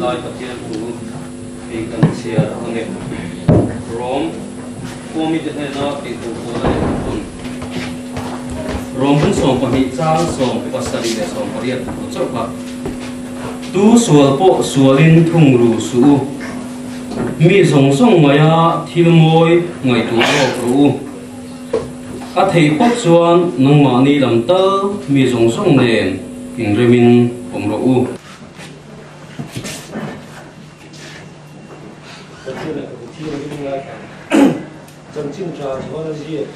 lai Pathian thu hei kan chhiar ang e. Rom khua mite hnena tihtur pawl a leh thun. Rom bung 12 chang 70 leh 80 thu chauh kha. Tu sual pawh sualin thung ru suh u. Mi zawng zawng ngaia thil mawi ngaihtuah lawk rawh u. A theih phawt chuan nangmahni lam tal mi zawng zawng nen inremin awm rawh u. Pathian leh ka Pathian hi min ngaithla Chanchin tha chuan a ziak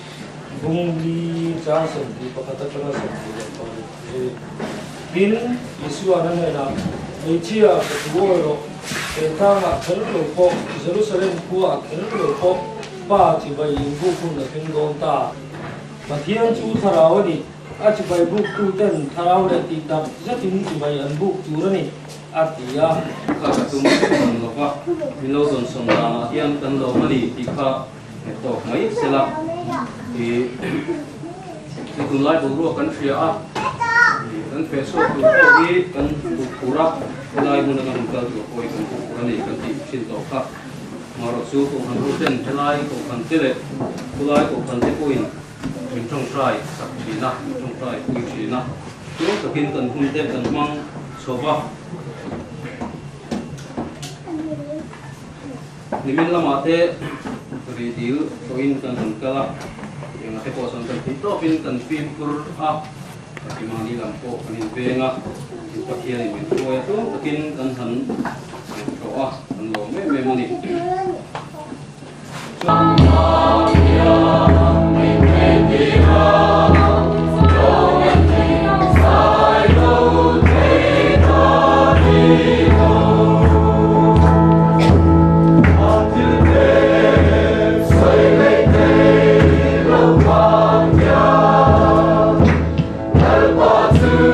bung li chang 21 atanga 26 zui. Tin, Isua'n a hnenah, Hmeichhia, ka thu awi rawh, he tlangah kher lo pawh, Jerusalem khuaah kher lo pawh, Pa chibai inbuk hun a thleng dawn ta. Pathian chu thlarau a ni, a chibai buktuten thlarau leh tih tak zetin chibai an buk tur a ni, a ti a. Kha ka tum dawn lo va, min lo dawn sawm danah hian kan lawm a ni tih kha nghet tawk mai sela. Ih, hei tunlai boruak kan hria a, ih, kan feh chhuak tur pawh hi kan huh phur a, helai hmuna kan rawn kal tur pawh hi kan huh phur a ni kan tih thin tawh kha. Marawh chu Kohhran ho ten helai Kohhran te leh khulai Kohhran te pawhin min tawngtai sak thin a, min tawngtai pui thin a, tluang takin kan hun te kan hmang chho va. Nimin lamah te ri dil tawhin kan han kal a, engah te pawh chuan kan thei tawpin kan fimkhur a, Kimahni lam pawh kan inveng a, in Pathianin min hruai a, tluang takin kan han tlawh a, kan lawm em em a ni.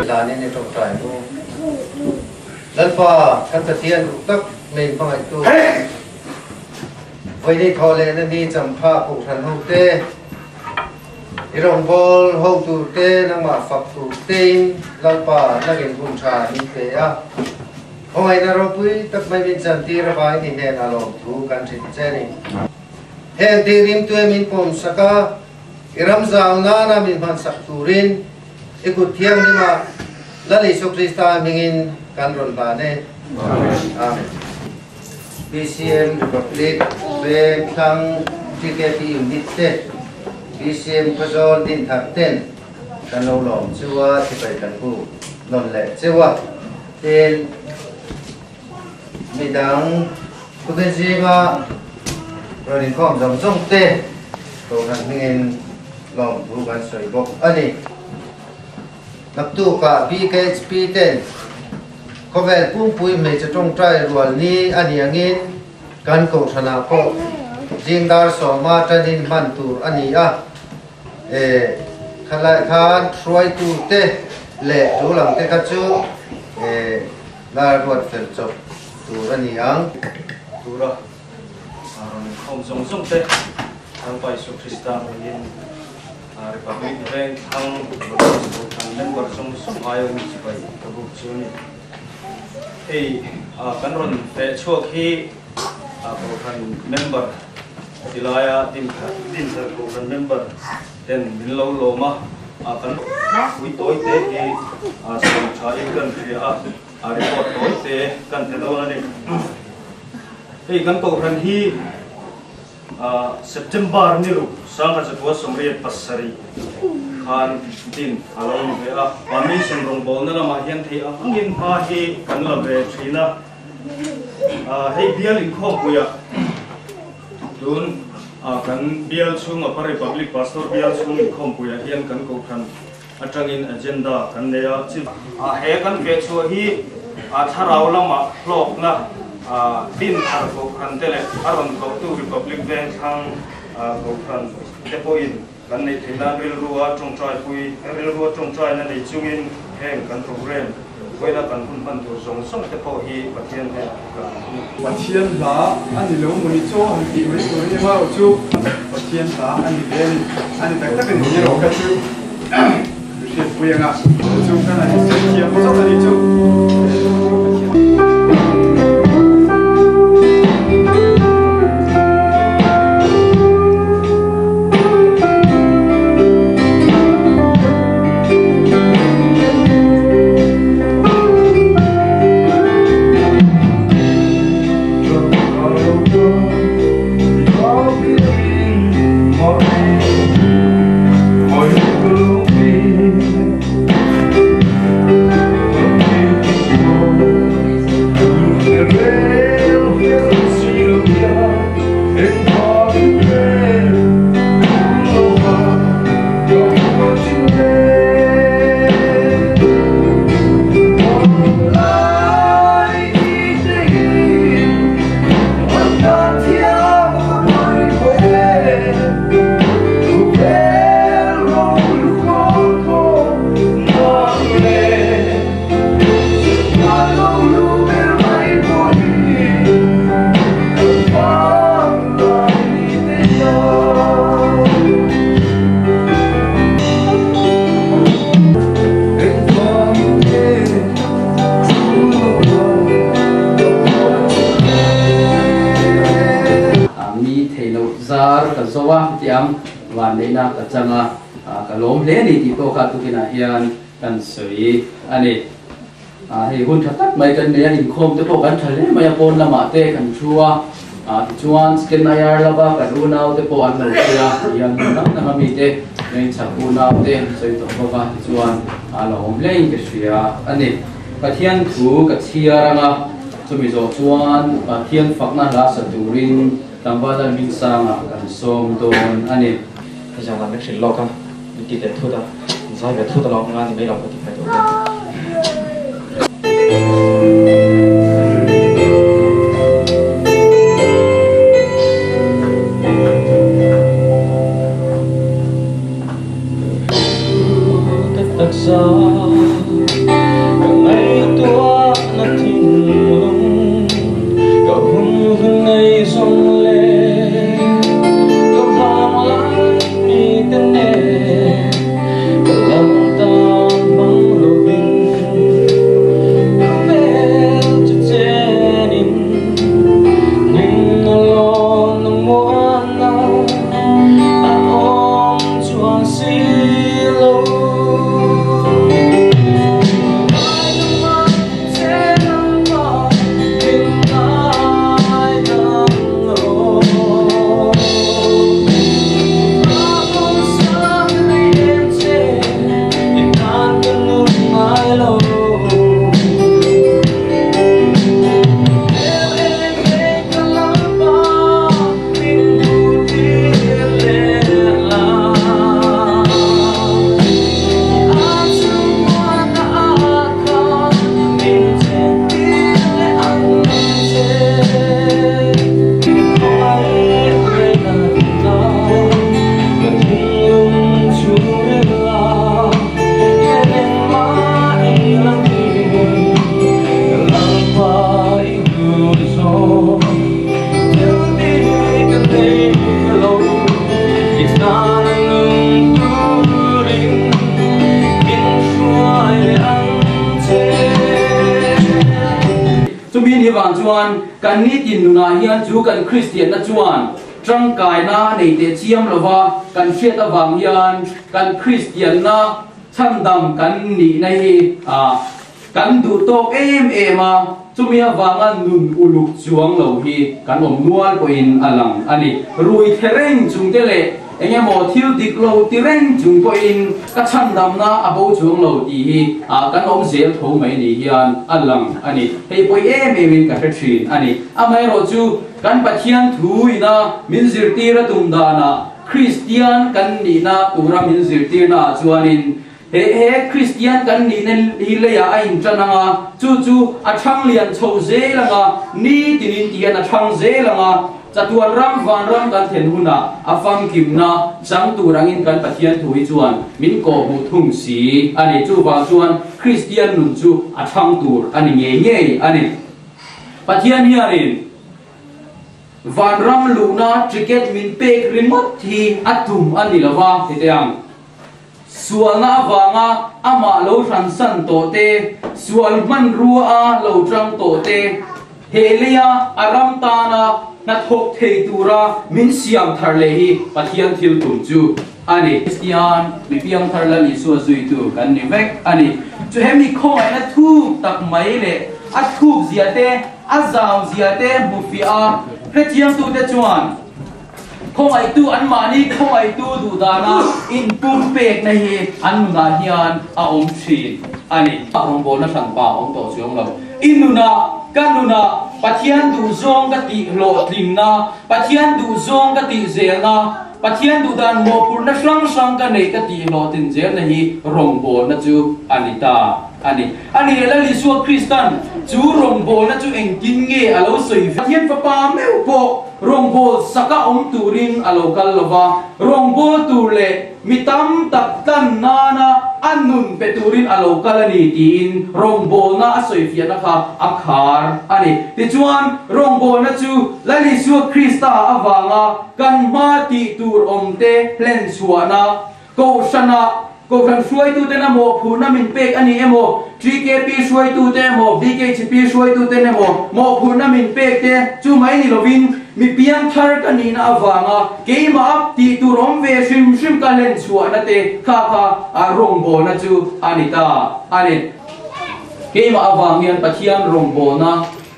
Danin i tawngtai mu. Lalpa kan Pathian duh tak mei hmangaihtu Vawiini thaw lehna ni champha kohhran ho te, i rawngbâwl hotu te, nangmah fak tur tein Lalpa nangin hun ṭha min pe a. Khawngaihna ropui tak mai min chantir avangin i hnenah lawmthu kan hrilh che a ni. Heng tihrim tue min pawmsak a, i ram zau nana min hmansak turin i kut thianghlima Lal Isua Krista hmingin kan rawn hlan e. Amen. BCM Republic Veng Thlang TKP Unit te, BCM Khawzawl Dinthar ten kan lo lawm chu a, sipai kan bu nawn leh cheu a. Tin, midang khawvel zinga rawn inkhawm zawng zawng te Kohhran hmingin lawmthu kan sawi bawk a ni. Naktukah BKHP ten khawvel pumpui hmeichhe tawngtai rual ni a ni angin kan kohhranah pawh zing dar sawma tanin hman tur a ni a. E, khalai khan hruaitu te leh tul ang te kha chu e, la ruat fel chawp tur a ni ang. Tura rawn inkhawm zawng zawng te Lalpa Isua Krista hmangin Republic Veng thlang Kohhran member zawng zawng aiawm chibai ka buk chu a ni. Hei kan rawn feh chhuak hi Kohhran member tilaia Dinthar Kohhran member ten min lo lawm a, kan pui tawi te hi sawi tha in kan hria a, a report tawi te kan pe dawn a ni. Hei kan Kohhran hi September ni ruk 1987 khan din a lo ni ve a. Mission rawngbawlna lamah hian thei ang angin hma hi kan la ve thin a. Hei bial inkhawmpuiah tun kan bial chhung Upper Republic Pastor bial chhung inkhawmpuiah hian kan kohhran atangin agenda kan nei a. He kan vehchhuah hi thlarau lama hlawkna din thar kohhran te leh a rawn tlawhtu Republic Vengthlang kohhran te pawhin kan neih theih nan rilrua tawngtaipui rilrua tawngtaina nei chungin heng kan program vawiina kan hun hman tur zawng zawng te pawh hi Pathian hnenah kan hmu. Pathian hla a ni lo mawni chaw han tih mai tur a ni marawh chu Pathian hla a ni ve a ni. A ni tak tak a ni erawh kha chu mihriatpui anga chu kan han insawi thiam zawk a ni chu. Pathian. ang vanneihna ka chang a, ka lawm hle a ni tih pawh kha tukinah hian kan sawi a ni. Hei hun tha tak mai kan nei a, inkhawm te pawh kan tha hle mai a, pawn lamah te kan thu a, tichuan Scan IR lova kan unau te pawh an lo phei a, tihian hmun dang danga mite Vengchhak unau te an sawi tawh bawk a, tichuan a lo awm hlein ka hria a ni. Pathian thu ka chhiar ang a, chumi zawh chuan Pathian fakna hla sa turin tlangval Lalhmingsanga kan sawm dawn a ni. Hei zan ah min hrilh lawk a, min ti leh thut a, min zai ve thut alawm nga ni mai lo ka ti hmel deuh vel. Chumi ni vang chuan kan nitin nunah hian chu kan Kristianna chuan tangkaina a nei teh chiam lova kan hriat avang hian kan Kristianna chhandam kan nihna hi kan duh tawk em em a, chumi avanga nun uluk chuang lo hi kan awm nual pawhin a lang a ni. Rui the reng chung te leh eng emaw thil dik lo ti reng chung pawhin ka chhandamna a bo chuang lo tih hi kan awm zel tho mai ni hian a lang a ni. Hei pawi em em in ka hre thin a ni. Amaherawhchu kan Pathian thu ina min zirtir a tum danah Kristian kan nihna tura min zirtirna ah chuanin He he Kristian kan nihna hi leiah a inṭan ang a, chu chu a ṭhang lian chho zel ang a, nitinin tihian a ṭhang zel ang a, chatuan ram vanram kan thlen hunah a famkimna chang tur angin kan Pathian thu hi chuan min kawhhmuh thung si a ni. Chuvang chuan Kristian nun chu a ṭhang tur a ni ngei ngei a ni. Pathian hianin vanram luhna ticket min pek ringawt hi a tum a ni lova, ti teh ang. Sualna avanga amah lo hransan tawh te, sual hmanrua a lo tang tawh te, he leia a ram tana hnathawk thei tura min siam thar leh hi Pathian thil tum chu a ni. Kristian mi piangthar Lal Isua zuitu kan ni vek a ni. Chu he mi khawngaihna thuk tak mai leh a thuk zia te, a zau zia te hmufiah a hrechiangtute chuan, Khawngaihtu anmahni khawngaihtu duhdana inpumpekna hi an nunah hian a awm thin a ni. Rawngbawlna hranpa a awm tawh chuang lo. I nunah, ka nunah Pathian duhzawng ka tih hlawhtlinna, Pathian duhzawng ka tih zelna, Pathian duhdan mawhphurhna hrang hrang ka neih ka tih hlawhtlin zelna hi rawngbawlna chu a ni ta a ni. A ni leh Lal Isua Kristan chu rawngbawlna chu engtin nge a lo sawi ve? Pathian Fapa meuh pawh rawngbâwl saka awm turin a lo kal lo va, rawngbâwl tur leh mi tam tak tlan nana a nun pe turin a lo kal a ni tiin rawngbâwlna a sawifiahna kha a khar a ni. Tichuan, rawngbâwlna chu Lal Isua Krista avanga kan hma tih tur awmte hlen chhuahna Kohhranah Kohhran hruaituten a mawhphurhna min pek a ni emaw, TKP hruaitute emaw, BKHP hruaituten emaw mawhphurhna min pek te chu mai ni lovin Mi piang thar ka nihna avanga keimah tih tur awm ve hrim hrim ka hlen chhuahna te kha kha rawngbawlna chu a ni ta a ni. Keimah avang hian Pathian rawngbawlna,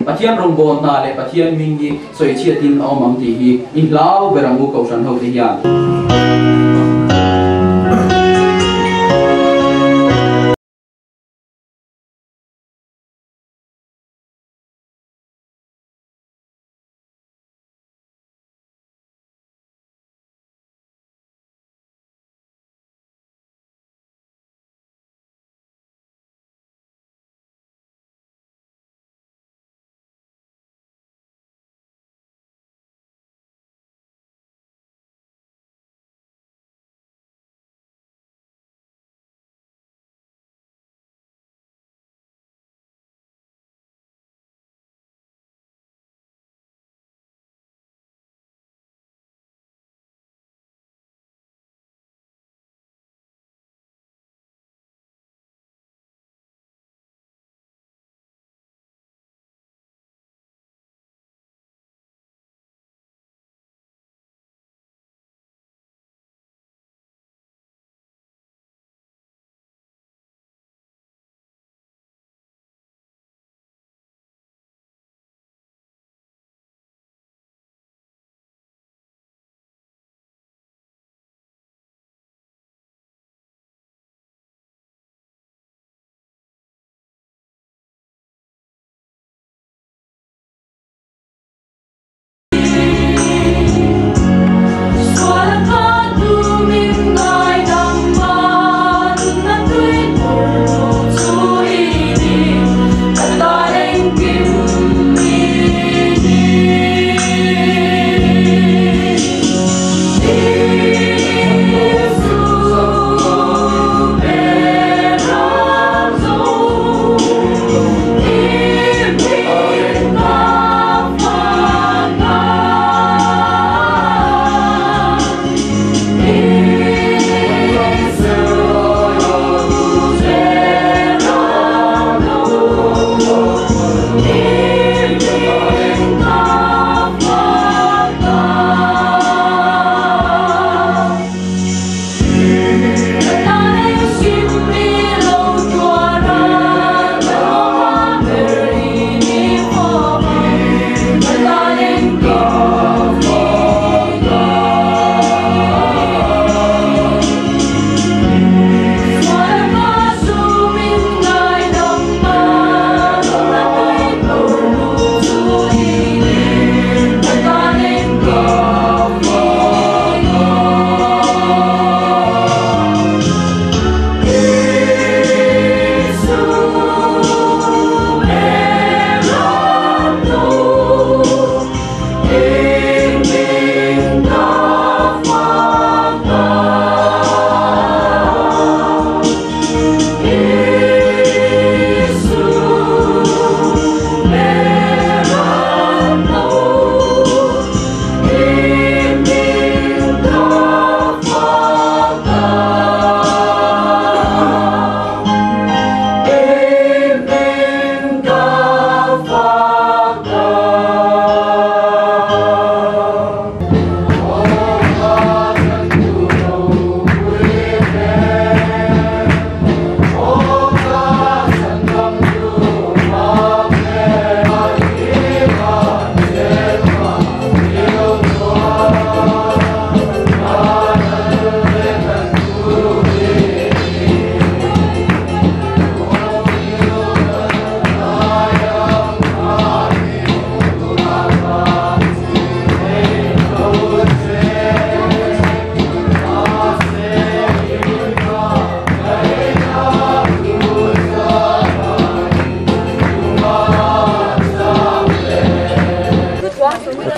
Pathian rawngbawlna hna leh Pathian hming hi sawichhiatin a awm ang tih hi i hlau ber ang u Kohhran hote hian.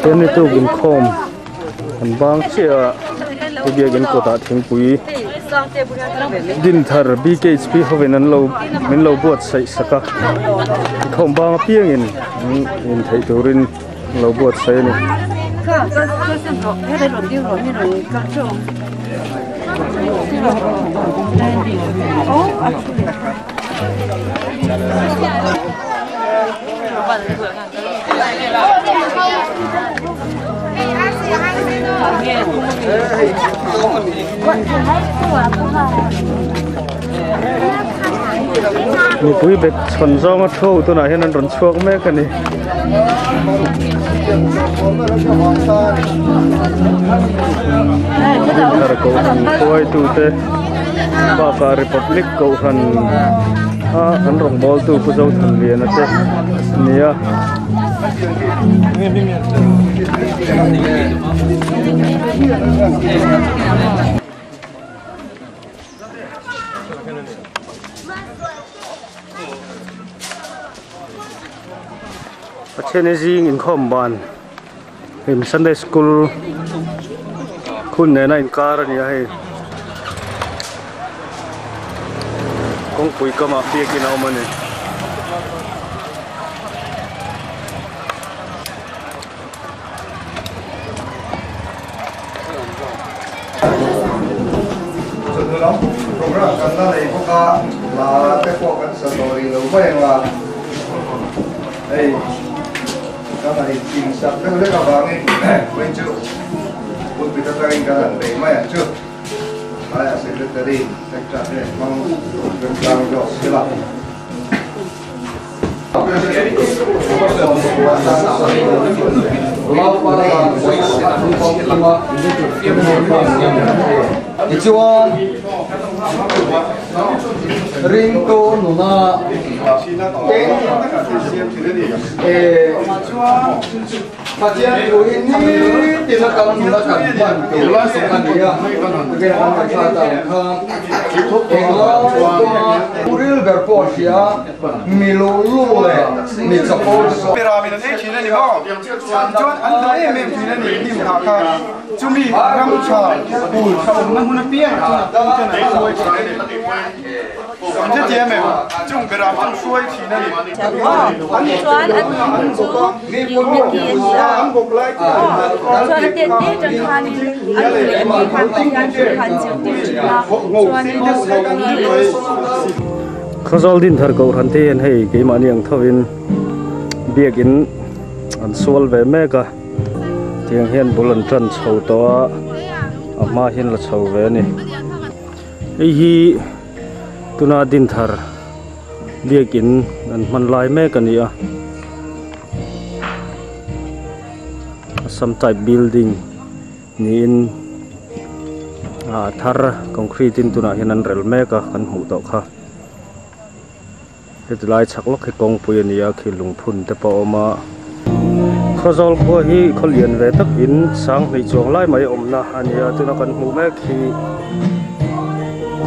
Pathian ni tuk inkhawm an bang chiah a biakin kawtah thingpui Dinthar BKHP hovin an lo min lo buat saih sak a inkhawm bang apiangin in theih turin an lo buat saih a ni. Mipui bet chhawn zawnga thu ho tunah hian an rawn chhuak mek a ni. Dinthar kohhran hruaitute bakah Republic kohhran a an rawngbawltu Pu Zothanliana te a ni a. Pathian zing inkhawm ban hei Sunday school hun nena inkar a ni a hei kawngpui kamah biakin a awm a ni. Chawhnu lam program kan la nei bawk a, hla te pawh kan sa tawh rih lo mai ang a, hei kan han inching sak deuh hlek avangin vawiin chu pulpit atangin kan han bei mai ang chu, tlaiah secretary sector te hmang remchang zawk sela. Tichuan ringtu nuna eng Pathian thu hi nitin a kan nuna kan hman tur a ni a, again kan ngaihthla dan khan englai pawha ril ber pawh a hria mi luhlu leh mi chapo te pawh. Peramin an ei thin a ni maw? Chuan an duh em em thin a ni hnim thah kha chumi ram tha bul tha awmna hmun apiang chuan a pu ten an hruai thin a ni. An hrethiam em? Chung beram chu hruai thin a ni. Chuan an hming chu Yunity a ni a, chuan a tet te atang khanin an nu leh a ni khan Pathian thu kha an zirtir thin a, chuanin Khawzawl Dinthar Kohhran te hian hei keimahni ang thovin biakin an sual ve mek a, tiang hian bul an tan chho tawh a, a hma hian la chho ve a ni. Hei hi tuna Dinthar biakin an hman lai mek a ni a Assam type building niin ah thar concrete in tunah hian an rel mek a kan hmuh tawh kha heti lai chhak lawk hi kawngpui a ni a khi lungphun te pawh a awm a Khawzawl khua hi khaw lian ve tak in sang hnih chuang lai mai awmna a ni a tuna kan hmuh mek hi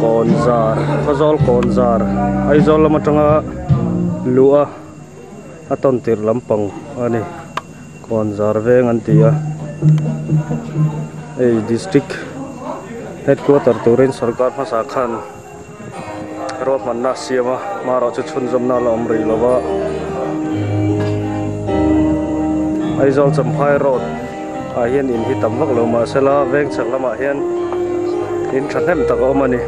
kawnzar Khawzawl kawnzar Aizawl lam atanga luh a a tawn tirh lampang a ni kawnzar veng an ti a hei district headquarter turin sorkar hmasa khan. Ruahmanna a siam a, hmarawh chu chhunzawmna a la awm rih lo va. Aizawl Champhai road ah hian in hi tam vak lo mahsela veng chhak lamah hian in thahnem tak a awm a ni.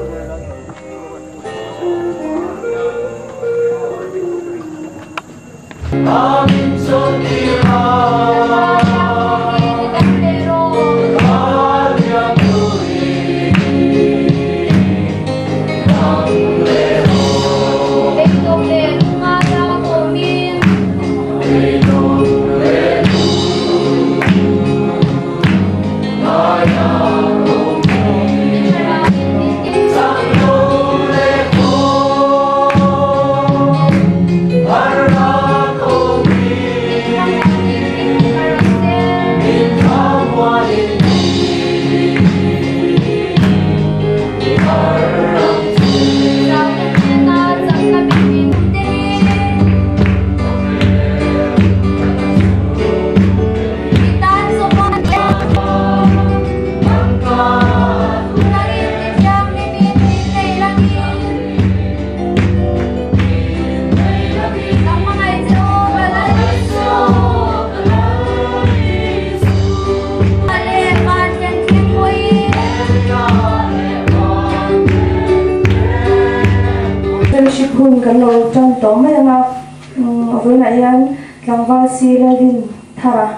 Fellowship hun kan lo tan tawh mai ang a, a vawiinah hian tlangval si Laldin Thara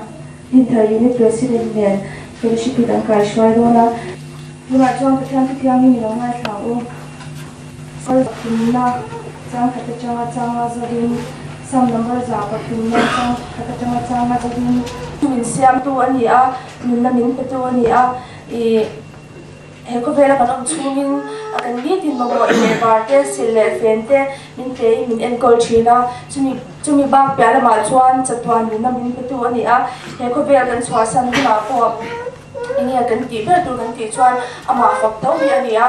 Dinthar Unit President nen Fellowship hi kan kaihruai dawn a. Tunah chuan Pathian Thuthiangin i lo ngaithla ang u. Sal pathumna chang khat atanga changa zawin, Sam number 103 chang khat atanga changa zawin. Min siamtu a ni a, nunna min petu a ni a, i he khawvela kan awm chhungin a kan nitin mamawh leh var te, silh leh fen te min pe in min enkawl thin a, chumi chumi bak piah lamah chuan chatuan nunna min petu a ni a, he khawvel kan chhuahsan hunah pawh. Enge kan tih ber tur kan tih chuan amah fak tho hi a ni a,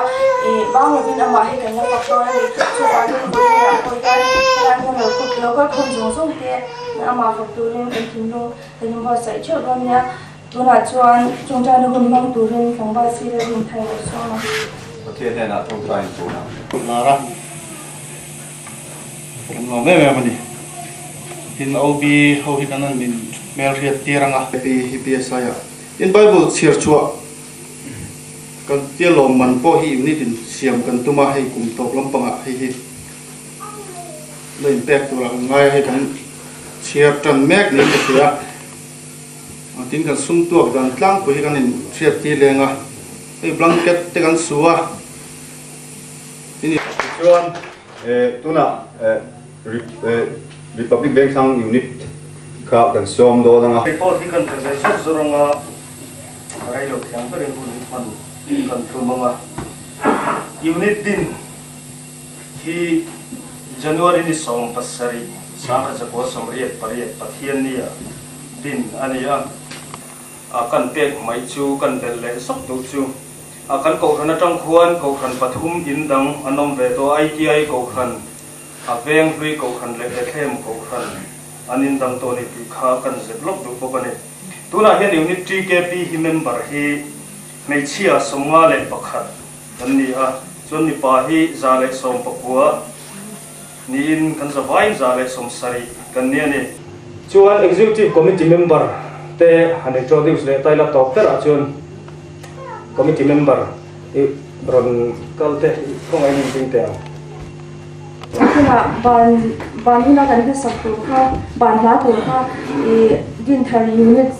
ih bang lovin amah hi kan la fak dawn a ni. Chuvangin vawiinah pawh hian helai hmun lo lo kal khawm zawng zawng te amah fak turin kan thinlung kan inbuatsaih theuh dawn nia. Tunah chuan tawngtaina hun hmang turin tlangval sir a rin thai lo sawm a. Pathian hnenah tawngtai in tun ang. Lar a, kan lawm em em a ni. Tin OB ho hi kan han in hmelhriat tir ang a. Pi hi PSI ah Tin Bible chhiar chhuah kan tia lawm man pawh hi unit in siam kan tum a, hei kum tawp lampangah hei hi la inpek turah kan ngai a, hei kan chhiar tan mek niin ka hria a, tin kan sum tuak dan tlangpui hi kan in hriat tir leng a, hei blanket te kan su a, tin. Tichuan tunah Republic Bank sang unit kha kan sawm dawn ang a. Report hi kan pe ve zawk zawr ang a, rei lo thiang berin hun hi hman kan tum ang a. Unit din hi January ni 17, 1988 Pathiannia din a ni a, kan pek mai chu kan belh leh zawk duh chu. Kan kohhran atang khuan kohhran pathum in dang an awm ve tawh a, ITI kohhran, A veng hlui kohhran leh Bethlehem kohhran an indang tawh a ni tih kha kan zep lawk duh bawk a ni. Tunah hian Unit TKP hi member hi hmeichhia 51 kan ni a, chuan mipa hi 119 niin kan zavaiin 170 kan ni a ni. Chuan Executive Committee member te han introduce leh ta ila tawp berah chuan Committee member i rawn kal te khawngaih in ding teh ang. Tunah ban ban huna kan hmasak tur kha ban hla tur kha i Dinthar Unit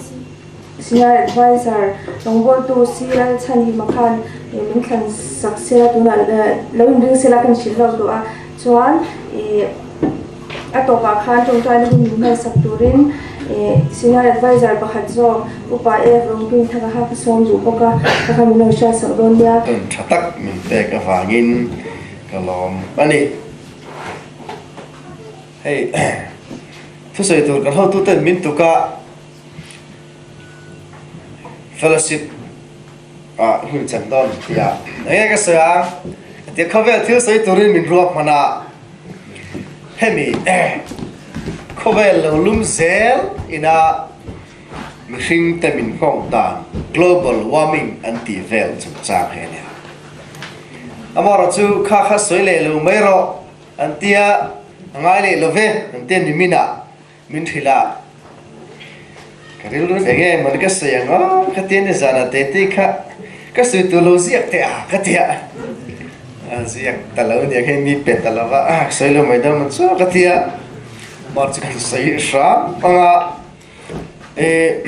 Senior Advisor rawngbawltu CL Chhanhima khan min thlan sak sela tunah lo inring sela kan hrilh lawk duh a chuan i A tawpah khan tawngtaina hun min hmansak turin Senior Adviser pakhat zawk Upa F. Rongping thak a hak a sawm duh bawk a, ka kha min lo hriatsak dawn nia. Hun tha tak min pek avangin ka lawm a ni. Hei thusawi tur kan hotuten min tuk a, fellowship ah hun chan dawn tia enge ka sawi ang tia khawvel thil sawi turin min ruak hman a. Hemi khawvel lo lum zel ina mihring te min nghawng dan global warming an tih vel chungchang hi a nia. Amaherawh chu kha kha sawi leh lo mai rawh an tia a ngai leh lo ve an tia niminah min hrilh a. Ka rilru eng nge mawni ka sawi ang aw ka tia ni zan a tete kha ka sawi tur lo ziak teh a ka tia a ziak ta lo nia kha mi pe ta lo va a sawi lo mai dawn maw chu ka tia mar chu kan sawi hram ang a e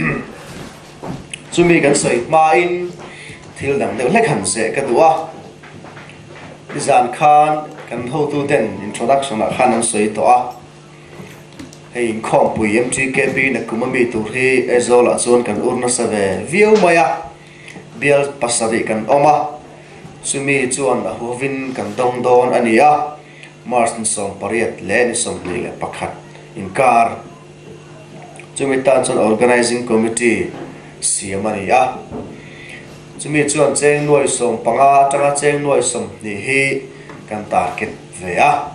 chumi kan sawi hmain thil dang deuh hlek han zeh ka duh a nizan khan kan hotu ten introduction ah khan an sawi tawh a. Hei inkhawmpui MTKP nakum ami tur hi Aizawl ah chuan kan ur nasa ve viau mai a, bial pasarih kan awm a, chumi chuan a huhovin kan dawng dawn a ni a, March ni 18 leh ni 21 inkar chumi tan chuan Organising Committee siam a ni a, chumi chuan cheng nuai 15 atanga cheng nuai 20 hi kan target ve a.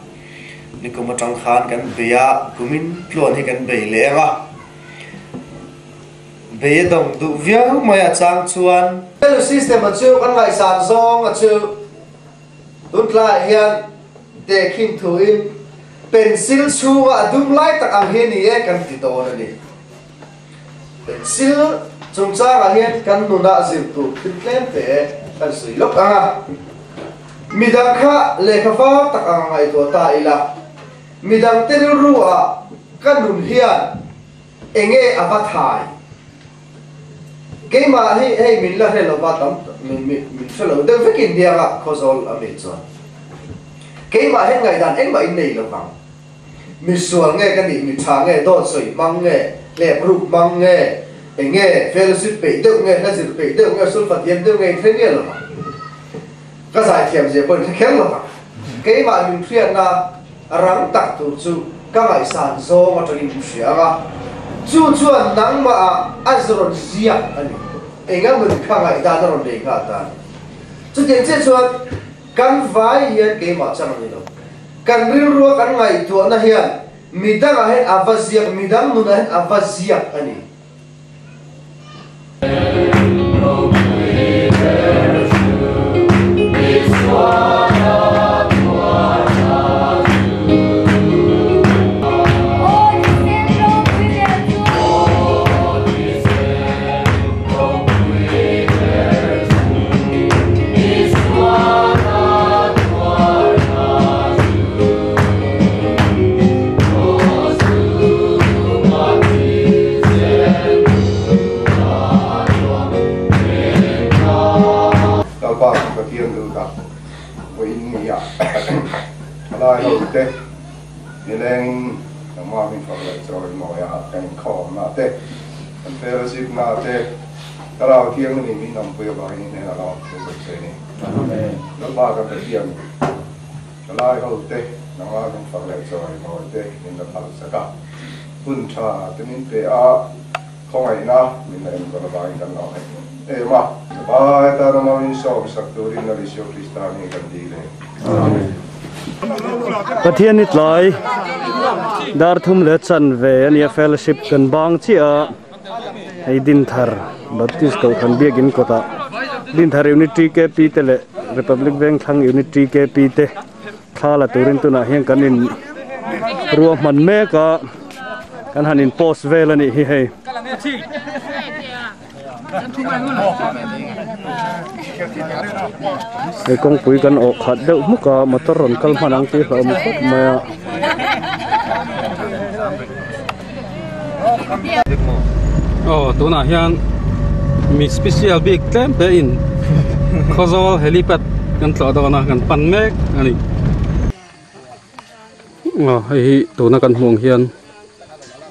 Nikum atang khan kan bei a, kumin tluan hi kan bei leh ang a. Bei a dawng duh viau mai a chang chuan. Value system a chu kan ngaihsan zawng a chu tun tlaiah hian tehkhin thuin pencil chhunga a dum lai tak ang hi a ni e kan ti dawn a ni. Pencil chungchangah hian kan nunah zir tur thil tlem te kan sawi lawk ang a. Midang kha lehkha var tak ang ngaihtuah ta ila, midang te rilru ah ka nun hian enge a va thai? Keimah hi hei min la hre lova tam min min hre lo deuh vekin bianga Khawzawl a mi chuan keimah hian ngaihdan engmah in nei lovang. Mi sual nge ka nih, mi tha nge, dawt sawi hmang nge, hlep ruk hmang nge, eng nge, fellowship peih deuh nge, hla zir peih deuh nge, sulfa thiam deuh nge in hre nge lovang. Ka zaithiam zia pawh in hre kher lovang. Keimah min hriatna rang tak tur chu ka ngaihsan zawng atangin min hria ang a, chu chuan nangmah ah a rawn ziak a ni. Enga mun kha ngaihdan a rawn nei nghal ta a ni. Chutiang chiah chuan kan vai hian keimah chang a ni lo. Kan rilrua kan ngaihtuahna hian midangah hian a va ziak, midang nunah hian a va ziak a ni. Lalpa chu Pathian duh tak vawiin ni ah thalai ho te nilengin nangmah min fak leh chawi mawi ah kan inkhawmna te kan fellowship na te Thlarau Thianghlim min awmpui avangin i hnenah lawm thu ka sawi a ni. Lalpa ka Pathian, thalai ho te nangmah min fak leh chawi mawi te min la phal sak a, hun tha te min pe a, khawngaihna min la enkawl avangin kan lawm em em a. Vai tana mawin sawm sak turin Lal Isua Krista nih kan dil e. Amen. Pathian i tlai dar thum leh chanve a nia fellowship kan bang chiah a. Hei Dinthar Baptist Kohhran biakin kawtah Dinthar Unit TKP te leh Republic Vengthlang Unit TKP te thla la turin tunah hian kan in ruahman mek a, kan han in post vel a nih hi hei. Hei kawngpui kan awh khat deuh hmuk a, motor rawn kal hman ang tih hlauhawm khawp mai a. Aw tunah hian mi special bik tlem te in Khawzawl helipad kan tlawh dawn a kan pan mek a ni. Aw hei hi tuna kan hmuh ang hian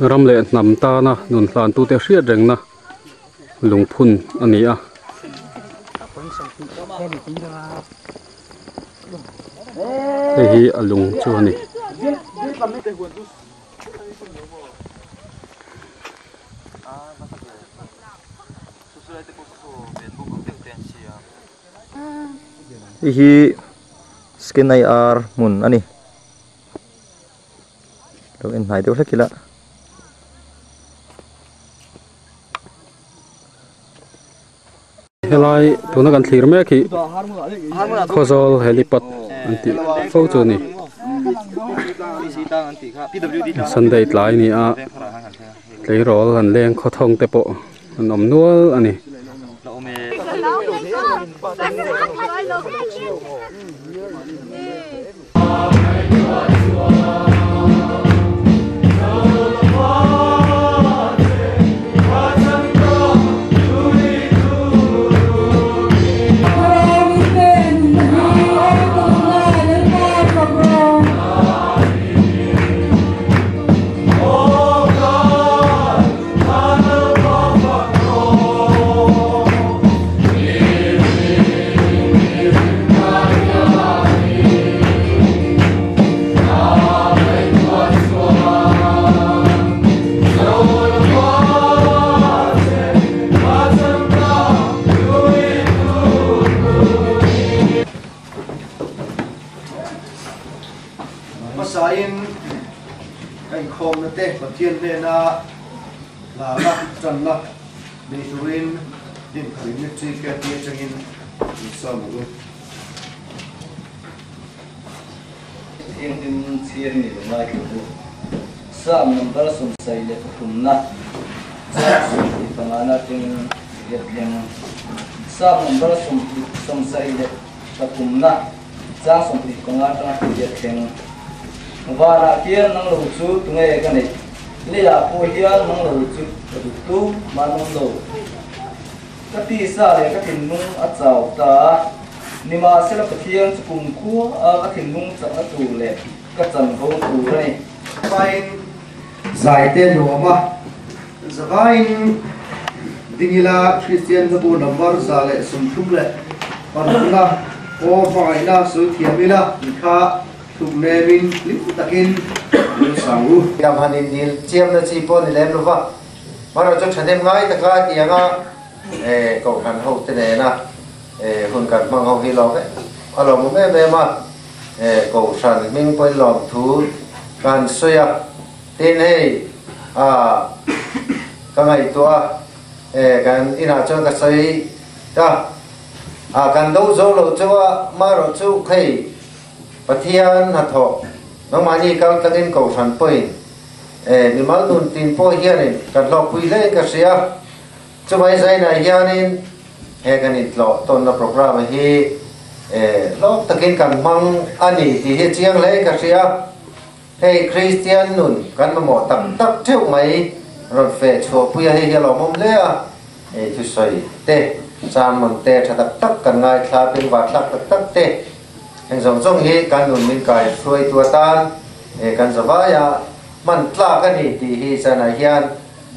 ram leh hnam tana nun hlan tute hriat rengna lungphun a ni a. Hei hi a lung chu a ni. Hei hi scan IR hmun a ni lo en hnai deuh hlek ila. Helai tuna kan thlir mek hi Khawzawl helipad an tih fo chu a ni. Sunday tlai a ni a, tleirawl an leng khawthawng te pawh an awm nual a ni. Hmasain ka inkhawmna te Pathian hnena hlana tanna nei turin Dinthar Unitary KP atangin min sawm ang u. Thianghlim chhiar ni lo ngai tlu u. Psalm number 73 na chang 25 na atangin riat thleng. Psalm number 73 na chang 25 atanga riat thleng. Vanah khian nang lo chu tunge ka neih? Leiah pawh hian nang lo chu ka duh tu mah an awm lo. Ka tisa leh ka thinlung a chau ta a, nimahsela Pathian chu kumkhua a ka thinlung chakna tur leh ka chanvo tur a ni. Vain zaite nuam a, zavain dingila Kristian hlabu number 136 aw hmangaihna sawi thiam ila tih kha thuk nemin hlim takin lo sang u. Dam han indil chiamna chi pawh ni lem lova, Marawh chu thahnem ngai taka tianga kohhran ho te nena hun kan hmang ho hi lawm em a lawmawm em em a, kohhran hming pawhin lawmthu ka han sawi a, tin hei ka ngaihtuah a, kan inah chuan ka sawi ta a, kan do zo lo chu a, marawh chu hei Pathian hnathawh nangmahni kal tlangin kohhran pawhin E, mimal nun tin pawh hianin kan hlawkpui hle in ka hria. Chumai zainah hianin he kan intlawh tawnna programme hi e, hlawk takin kan hmang a ni tih hi chiang hle in ka hria. Hei Kristian nun kan mamawh tak tak theuh mai rawn feh chhuahpui a, hei hi a lawmawm hle a. Hei thusawi te, sermon te tha tak tak kan ngaithla, bengvarthlak tak tak te, heng zawng zawng hi kan nun min kai hruaitu atan e kan zavai a, hman tlak a ni tih hi zanah hian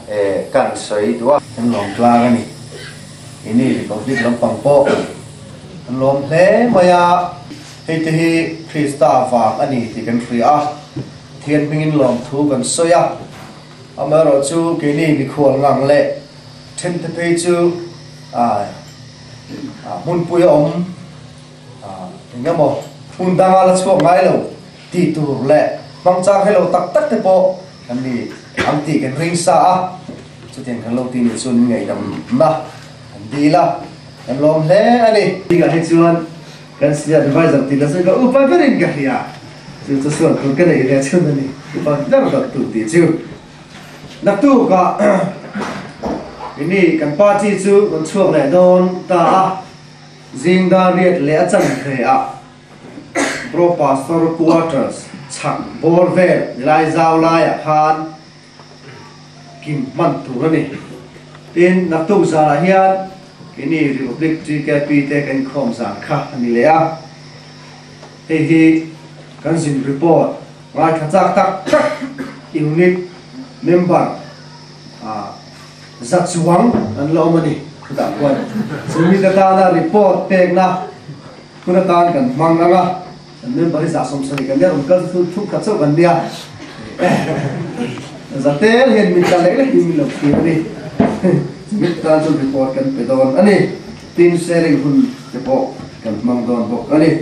e kan sawi duh a. Kan lawm tlang a ni. Keini Republic lampang pawh kan lawm hle mai a. Hei te hi Krista vang a ni tih kan hria a, Pathian hmingin lawmthu kan sawi a. Amaherawhchu keini mikhual ngang leh thente phei chu a hmunpui a awm eng emaw hmun danga la chhuak ngai lo tih tur leh hmang chang hre lo tak tak te pawh kan ni ang tih kan ring sa a, chutiang kan lo tih nih chuan min ngaihdamna kan dil a, kan lawm hle a ni. Tingah hi chuan kan senior advisor tih la chu ka upa berin ka hria, chu chu sual tur ka neih ve chhun a ni, upa ber ber tur tih chu. Naktukah ini kan party chu rawn chhuak leh dawn ta a, zing dar riat leh a chan ve a, Pro Pastor Quarters chhak bawr vel nilai zau laiah khan kim hman tur a ni. Tin, naktuk zanah hian ini Republic TKP te kan inkhawm zan kha a ni leh a, hei hi kan zin report Ngaithla chak tak tak unit member za chuang an la awm a ni. Chutah khuan chu mite tana report pekna hun atan kan hmang ang a, kan member hi 170 kan nia, rawn kal chu thu khat chauh kan nia. Za tel hian min tla lek lekin min lo thlir a ni. Chu mite tan chuan report kan pe dawn a ni. Team sharing hun te pawh kan hmang dawn bawk a ni.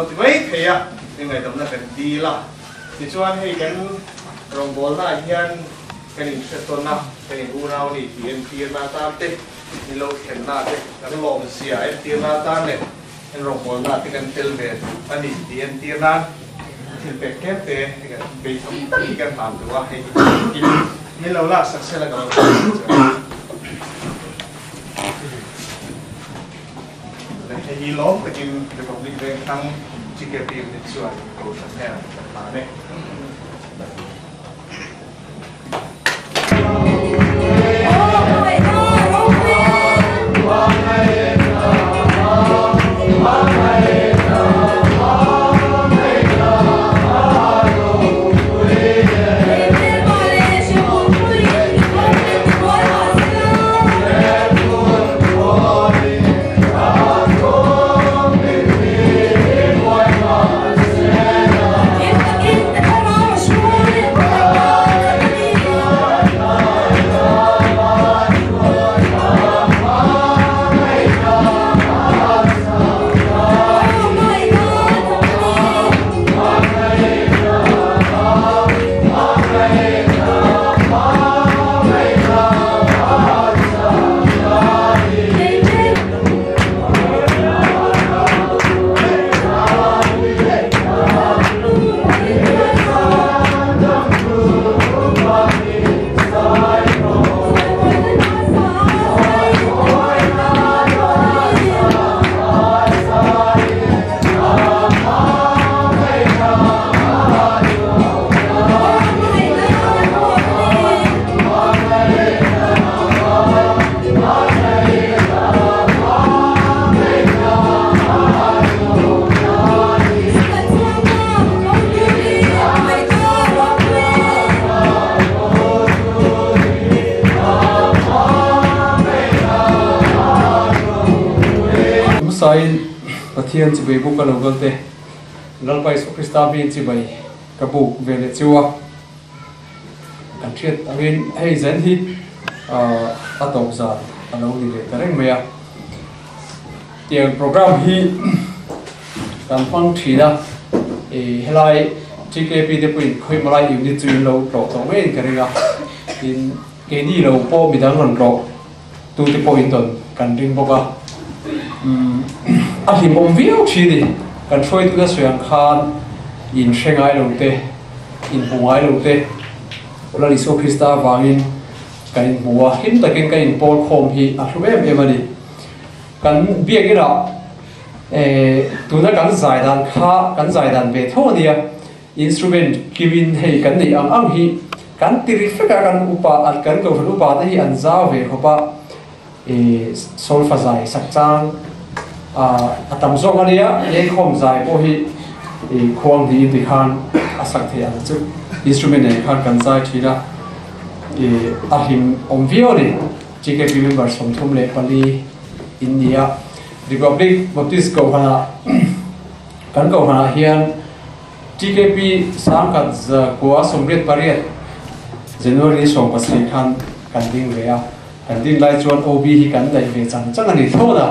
lo ti mai thei a, mi ngaihdamna kan dil a. Tichuan hei kan rawngbawlnaah hian kan inhre tawn a, kan in unau ni tih entirna atan te, ni lo thlenna te kan lawmzia entirna atan leh kan rawngbawlnaah te kan tel ve duh a ni tih entir nan thil pek tlem te kan beitham tak hi kan hlan duh a, hei hi min lo laksak sela ka lo hrilh che a. Hei hi lawm takin Republic Vengthlang GKP unit chuan Kohhran hnenah kan hlan e. Hmasain Pathian chibai buk a lo kal te, Lalpa Isu Krista hming chibai ka buk ve leh chiu a, kan hriat angin hei zen hi a tawp zan a lo ni leh ta reng mai a. Tiang program hi kan hmang thin a, helai TKP te pawhin Khawihmalai unit chu in lo tlawh tawh ngeiin ka ring a, tin keini lo pawh midang rawn tlawh tute pawh in dawn kan ring bawk a, a hlimawm viau thin a ni. Kan hruaitute sawi ang khan in hre ngai lo te, in hmu ngai lo te, Lal Isua Krista avangin kan inhmu a, hlim takin kan inpawl khawm hi a hlu em em a ni. Kan biakinah tuna kan zai dan kha kan zai dan ve tho a nia, instrument kimin hei kan neih ang ang hi kan ti ri fek a, kan upa kan kohhran upa te hi an zau ve khawp a, solfa zai sak chang a tam zawk a nia, leikhawm zai pawh hi khuang hnih ti khan a sak theih ang chu instrument nen khan kan zai thin a, a hlim awm viau a ni. GKP member 34 in ni a, Republic Baptist Kohhranah kan Kohhranah hian TKP 1988 January 17 khan kan ding ve a, kan din lai chuan OB hi kan daih ve chang chang a ni thlawt a,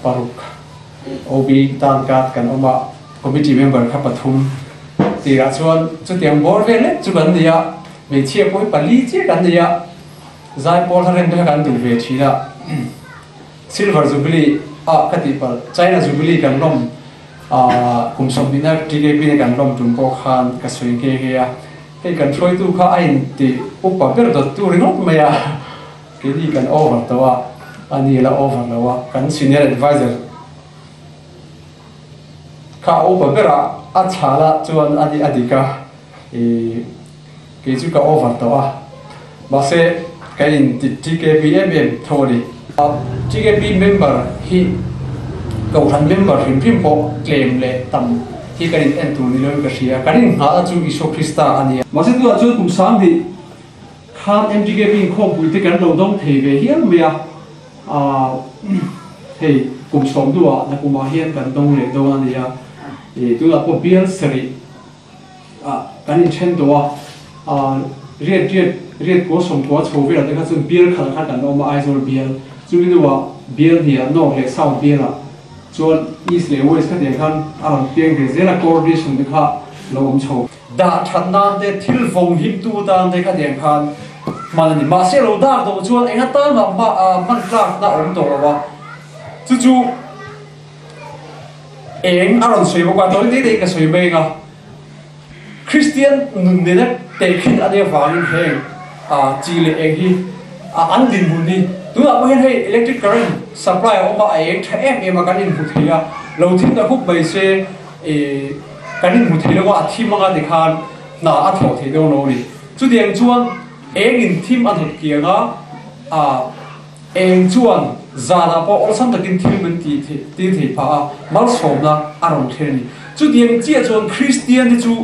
paruk OB tan kat kan awm a, committee member kha pathum tirah chuan chutiang bawr vel lek chu kan ni a. Hmeichhia pawh hi pali chiah kan nei a, zaipawl hla rem te kha kan duh ve thin a, Silver Jubilee ah ka tih palh, China Jubilee kan lawm kum 20 na TKP na kan lawm tum pawh khan ka sawi nghe nghe a, hei kan hruaitu kha a inti upa ber dawttu ringawt mai a, keini kan over tawh a, ani la over lo a, kan senior adviser kha a upa ber a, a chhal a chuan ani a dik a. I kei chu ka over tawh a, mahse ka in ti TKP em em tho a ni. TKP member hi Kohhran member hrim hrim pawh tlem leh tam hi kan in en tur ni loin ka hria, kan in nghahna chu Isua Krista a ni a. Mahse tunah chuan kum 2000 khan MTKP inkhawmpui te kan lo dawng thei ve hial mai a, hei kum 10 hnuah nakumah hian kan dawng leh dawn a ni a, tunah pawh bial sarih kan inthen tawh a, riat riat riat kua 90 chho velah te kha chuan bial khat kha kan awm a Aizawl bial chumi hnuah bial hniah North leh South bialah Chuan East leh West khatiang khan a rawn piang ve zel a, coordination te kha lo awm chho. Dah that nan te, thil vawng him tu tan te khatiang khan hman a ni. Mahse lo dak tawh chuan eng atan mah hman tlakna a awm tawh lo a, chu chu eng a rawn sawi bawk a, tawi te te in ka sawi mai ang a. Kristian nun nena tehkhin a nih avangin heng chi leh eng hi an dinhmun hi tunah pawh hian hei electric current supply a awm a, a eng tha em em a kan inhmu thei a, lo thim ta khup mai se kan inhmu thei lo a, a thim anga tikhan hna a thawh theih dawn lo a ni. Chutiang chuan engin thim a hnawt kiang a, Eng chuan zanah pawh awlsam takin thil min tih tir thei phah a, malsawmna a rawn thlen a ni. Chutiang chiah chuan Kristiante chu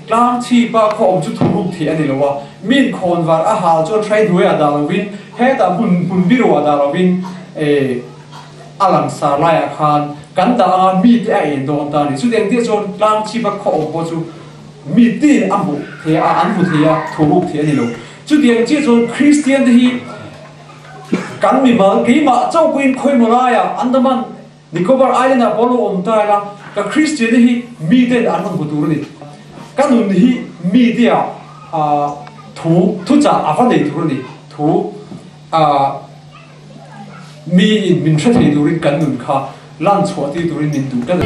tlang chhipa khaw awm chu thuruk theih a ni lo a, min khawn var a hal chuan hrai hnuaiah dah lovin, hetah hmun hmun biruah dah lovin a langsar laiah khan kan dah anga mite a en dawn ta a ni. Chutiang chiah chuan tlang chhipa khaw awm pawh chu mi tin a hmuh thei a, an hmu thei a, thuruk theih a ni lo. Chutiang chiah chuan Kristiante hi kan mimal, keimah chauh pawhin khawimaw laiah Andaman Nicobar Island ah pawh lo awm ta ila, ka Kristiante hi miten an rawn hmu tur a ni. Ka nun hi mite ah thu, thuchah a va nei tur a ni. Thu miin min hre thei turin kan nun kha lan chhuah tir turin min duh tlat a ni.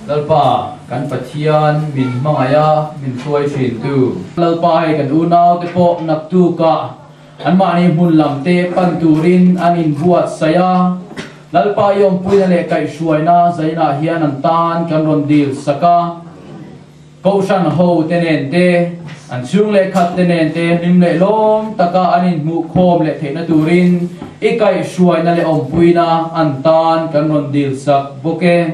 Lalpa kan Pathian min hmangaih a, min hruai thin tu. Lalpa hei kan unau te pawh naktuk ah anmahni hmun lam te pan turin an inbuatsaih a, Lalpa i awmpuina leh kaihhruaina zainah hian an tan kan rawn dil sak a. Kohhran ho te nen te, an chhung leh khat te nen te hlim leh lawm taka an inhmuhkhawm leh theihna turin i kaihhruaina leh awmpuina an tan kan rawn dil sak bawk e.